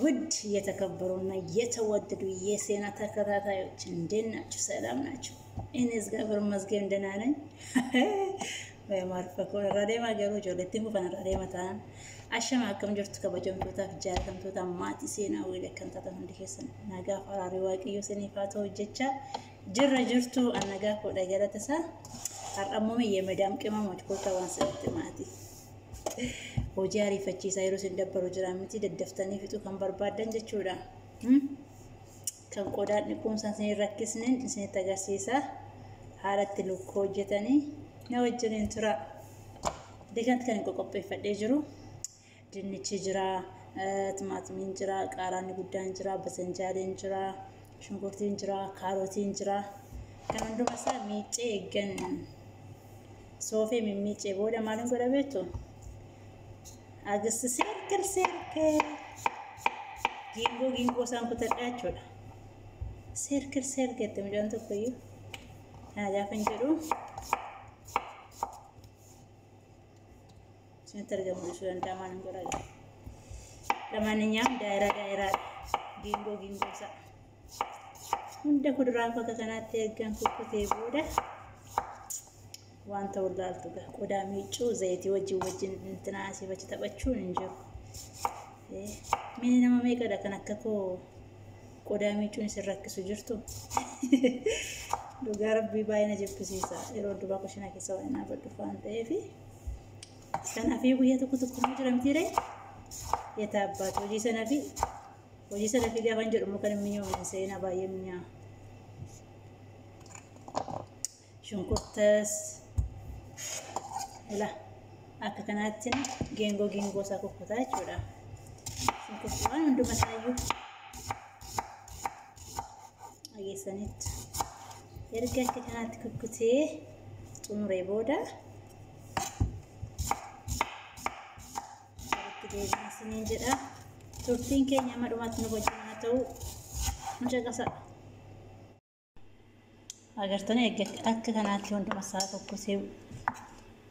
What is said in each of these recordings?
ውድ የተከበሩና የተወደዱ የሴና ተከታታዮች እንዴት ናችሁ? ሰላም ናችሁ? እኔ እግዚአብሔር ይመስገን ደህና ነኝ። Irraa garuu ijoollettiin kufan irraa deema ta'an ashama akkam jirtu kabajamtootaaf jaallatamtoota maatii seenaa wayii akkan taatan hundi keessan nagaaf araarii waaqayyo isiniif haa ta'u jecha jirra jirtu an nagaa koodha galata isaa har'a immoo የመዳም ቅመሞች koota waan sanitti maatii hojii ariifachiisaa yeroo isin dabbaru jira miti daddaftanii fixuu kan barbaaddan jechuudha. Kan qodaan dhiquumsaan isin rakkisneen isinitti agarsiisa. Haala itti lukkuu hojjetanii na wajjiniin tura. Iddoo kan qopheeffadhee jiru dinnichi jira, timaatimiin jira, qaaraan guddaan jira, basanjaaleen jira, shunkurtiin jira, kaarotiin jira. Kan hunduma isaa miicee eeggan soofee mimmiicee booda maaliin godha beektu? Agist circle circle giingoo giingoo isaan kutadhaa jechuudha. Circle circle itti mucaan tokko iyyuu kana gaafa hin jedhu isinitti argamu dhiisuu danda'a maaliin godha. ለማንኛውም ዳይራ ዳይራ giingoo giingoo isaa hunda kuduraa bakka kanaatti eeggan kukkutee booda wanta wallaaltu qodaa miicuu zayitii wajjin wajjin intina asii achi taphachuun hin jiru. Mini nama meeqadha kan akka koo qodaa miicuun isin rakkisu jirtu? Dhugaa rabbii baay'ee na jibbisiisa. Yeroo duraa kushinaa keessa waan dhaabadhuuf waan ta'eef. Kanaafii guyyaa tokko tokko immoo jira miti ree? Yetaa abbaatu hojii sana fi gaafan jedhu immoo kan hin mi'oomne seenaa baay'ee mi'aawa. Shunkurtas ila akka kanaatti geengoo geengoo isaa kukkutaa jechuudha. Shunkurtii waan hunduma isaayyuu dhageessanitti. Erga akka kanaatti kukkutee xumuree booda walitti deebina isiniin jedha. Turtiin keenya amma dhumaatti nu wajjin haa ta'u nu caqasa. Agartanii akka kanaatti hunduma isaa kukkutee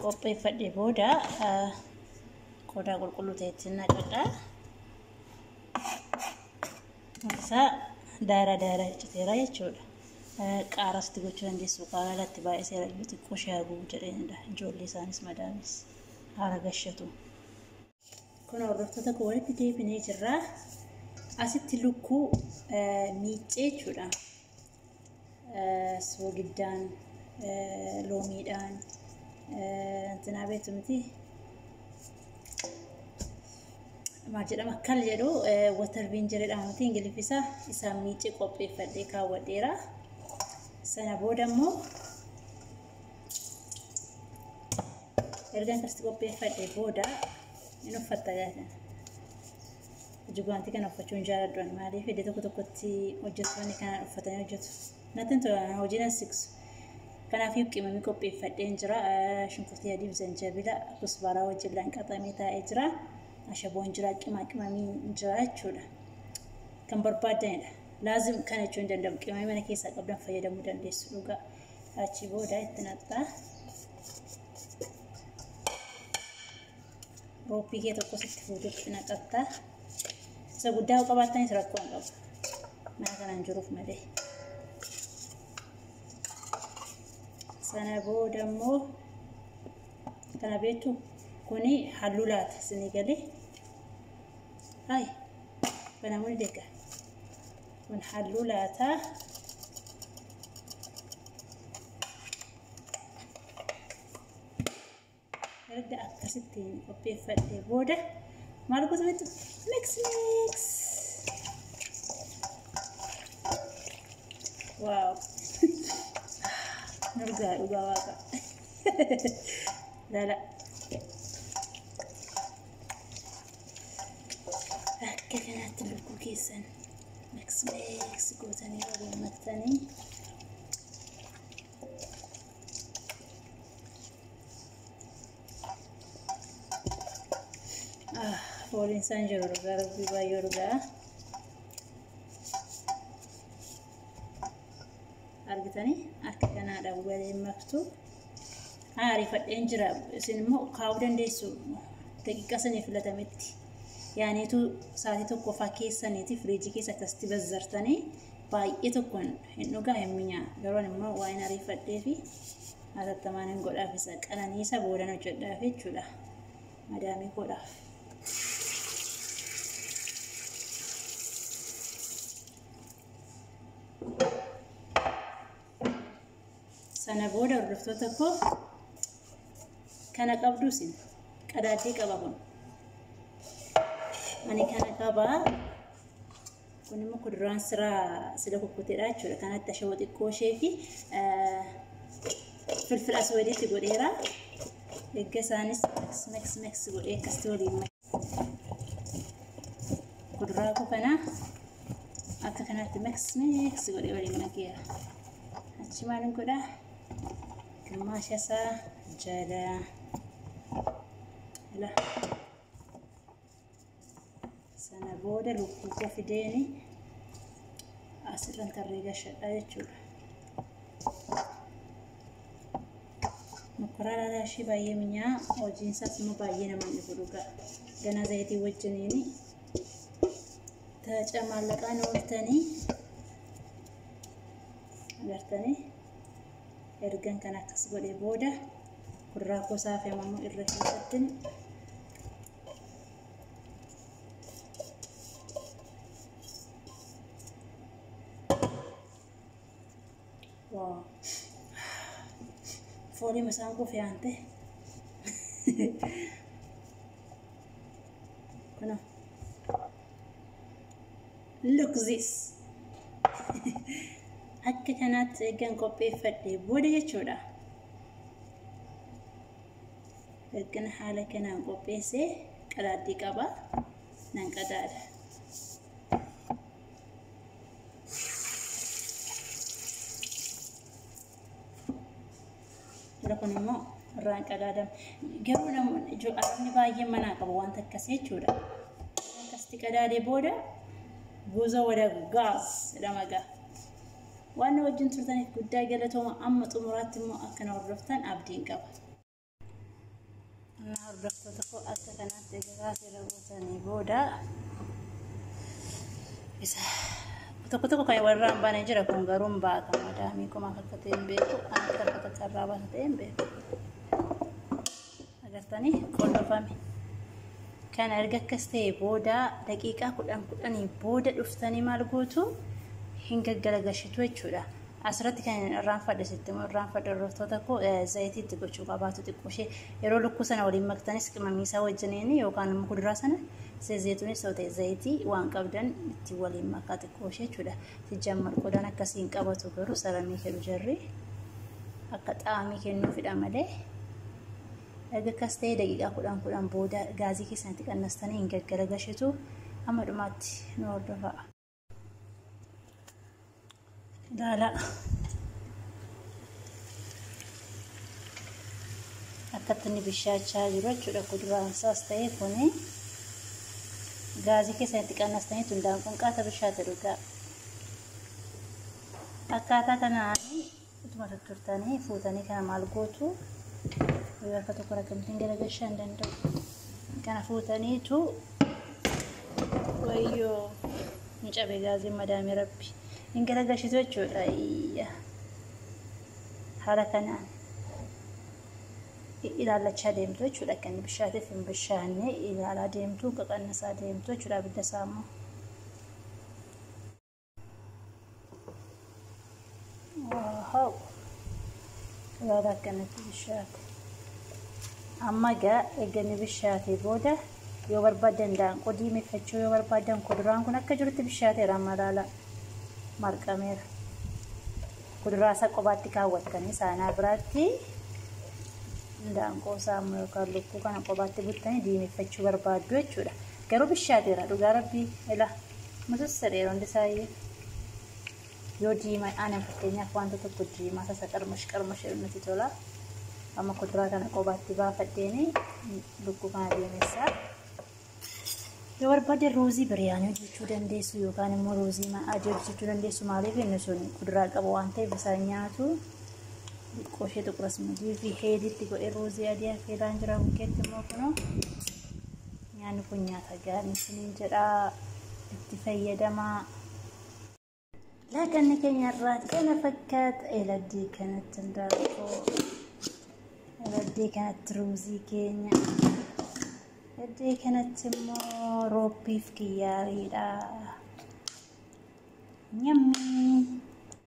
qopheeffadhee booda qodaa qulqulluu ta'etti naqadha. Isaa daara daara citeera jechuudha. Qaaraas itti gochuu dandeessu. Qaaraa alatti baay'ee seera iyyuu xiqqoo shaaguu jedhanidha. Ijoollee isaanis madaamis haala gashatu. Kun hordoftoota koo walitti deebinee jirra. Asitti lukkuu miiccee jechuudha. Soogiddaan, loomiidhaan, intinaa beektu miti. Maal jedhama kal jedhu water vinegar jedhama miti ingiliffisaa isaan miiccee qopheeffadhee kaawwadheera. Sana booda immoo erga akkasitti qopheeffadhee booda inni uffatta gaafana. Hojii guwantii kana uffachuun jaalladhu ani maaliif iddoo tokko tokkotti hojjettoonni kana uffatanii hojjetu. Natti hin tolan hojii nan siqsu. Kanaafuu qimamii qopheeffadheen jira. Shunkurtii adii fi zanjabila kusbaaraa wajjin lanqaxamee taa'ee jira. Ashaboon jira, qimaa qimamiin jira jechuudha. Kan barbaaddanidha. Laazim kana jechuun hin danda'amu. Qimamii mana keessaa qabdan fayyadamuu dandeessu dhugaa. Achi booda itti naqxaa. Rooppii kee tokko sitti fuutee itti naqatta. Isa guddaa yoo qabaattanis rakkoo hin qabu. Mana kanaan jiruuf malee. Sana booda immoo kana beektu kuni halluu laata isinii galee. Ay banamuu ni deegga. Kun halluu laataa. Erga akkasittiin qopheeffadhee booda maal gosa beektu? Mix mix. Waaw. Nurgaa dhugaa waaqa. Lala. Akka kanaatti lukkuu keessan mix mix gootanii waliin maktanii fooliin isaan jiru dhugaa rabbii baay'ee dhugaa. Argitanii akka kanaadha waliin maktu. Ariifadheen jira isin immoo kaa'uu dandeessu daqiiqaa sanii filatametti. Yaaniitu sa'aatii tokkoffaa keessaniiti firiijii keessa akkasitti bazzartanii baay'ee tokkoon hin dhugaa hin minyaa. Garuu immoo waan hin ariifadhee fi hatattamaan hin godhaaf isa qananiisa boodan hojjedhaaf jechuudha. Madaamii godhaaf. Sana booda hordoftoota koo kana qabdu isin qadaaddii qaba kun. Ani kana qabaa. Kun immoo kuduraan siraa sila kukkuteedha jechuudha. Kanatti ashaboo xiqqoo ishee fi filfil aswadiitti godheera. Erga isaanis mix mix godhee akkasitti waliin kuduraa koo kana akka kanatti mix mix godhee waliin makeera. Achi maalin godhaa? Gimmaasha isaa jala ila sana booda lukkuu koo fideeni asirran tarree gashadha jechuudha. Mokoraa ishee baay'ee minyaa hojiin isaas immoo baay'ee nama dhibu dhugaa. Gana zayitii wajjiniini tacamaallaqaan ooltanii agartanii ergan kan akkas godhe booda kuduraa gosaa fi ammoo irra keessatti wow foolii masaan koo fe'ante kunoo look this akka kanaatti eeggan qopheeffadhe booda jechuudha. Ergan haala kanaan qopheessee qadaaddii qaba nan qadaada. Dura kun immoo irraan qadaadama. Garuu namoonni arabni baay'een manaa qabu wanta akkasii jechuudha. Akkasitti qadaadee booda guuza wada gaas jedhama gaa. Waan na wajjin turtaniif guddaa galatooma amma xumuraatti immoo akkana hordoftan abdiin qaba. Na hordoftoota koo akka kanaatti egaa seera gootanii booda isa tokko tokko kan warra hin baane jira kun garuu hin baata madaamii komaaf akka ta'e hin beeku ani takka takka irraa baasa ta'e hin beeku. Agartanii qollofame. Kana erga akkas ta'e booda daqiiqaa 10 booda dhuftanii maal gootu hin gaggaragalchitu jechuudha. Asirratti kan irraanfadhe sitti immoo irraanfadhe hordoftoota koo zayitii itti gochuu qabaatu xiqqoo ishee yeroo lukkuu sana waliin maktanis qimamii isaa wajjiniin yookaan immoo kuduraa sana zeetuunis yoo ta'e zayitii waan qabdan itti waliin makaa xiqqoo ishee jechuudha. Sijjammar qodaan akkasii hin qabatu garuu saramii jedhu jarri akka xaamii kennuufidha malee. Erga akkas ta'e daqiiqaa 10 booda gaazii keessanitti qannastanii hin gaggaragalchitu amma dhumaatti nu hordofaa. Ilaala. Akkatti inni bishaachaa jiru jechuudha. Kuduraan isaas ta'e kuni gaazii keessanitti qannastanii hundaanquun qaata bishaate dhugaa. Akkaataa kanaan utuma tutturtanii fuutanii kana maal gootu harka tokko rakkamtiin garagalchaa hin danda'u. Kana fuutaniitu wayyoo hin cabe gaaziin madaamii rabbi. Hin garagalchitu jechuudha. Haala kanaan ilaallachaa deemtu jechuudha. Akka inni bishaateef hin bishaanne ilaalaa deemtu qaqannasaa deemtu jechuudha. Abidda isaa immoo. Waaw! Ilaala akkanatti bishaate. Amma egaa erga inni bishaatee booda yoo barbaadan daanqoo diimeffachuu yoo barbaadan kuduraan kun akka jirutti bishaateera amma ilaala. Marqameera. Kuduraa isaa qobaatti kaawwattanii saanaa biraatti daanqoo isaa yookaan lukkuu kana qobaatti buttanii diimeffachuu barbaaddu jechuudha. Garuu bishaateera dhugaa rabbii ila musussadheera hundi isaayyuu. Yoo diimaa aanan fakkeenyaaf wanta tokko diimaa sasa qarmash qarmash nutti tola. Amma kuduraa kana qobaatti baafadheeni lukkuu kana diimessaa. Yoo barbaadde ruuzii biriyaanii hojjechuu dandeessu yookaan immoo ruuzii adii hojjechuu dandeessu maaliif inni sun kuduraa qaba waan ta'eef isaan nyaatu. Xiqqoo ishee tuqurasmadii fi heeditti godhee ruuzii adii affeelaan jira bukkeetti immoo kunoo Nyaanni kun nyaata gaarii isiniin jedhaa, itti fayyadamaa. Laaqanni keenya irraa kana fakkaata. Eladdii kanatti handaaqqoo, eladdii kanatti ruuzii keenya, eladdii kanatti immoo roobbiif kiyyaariidha. Nyammii.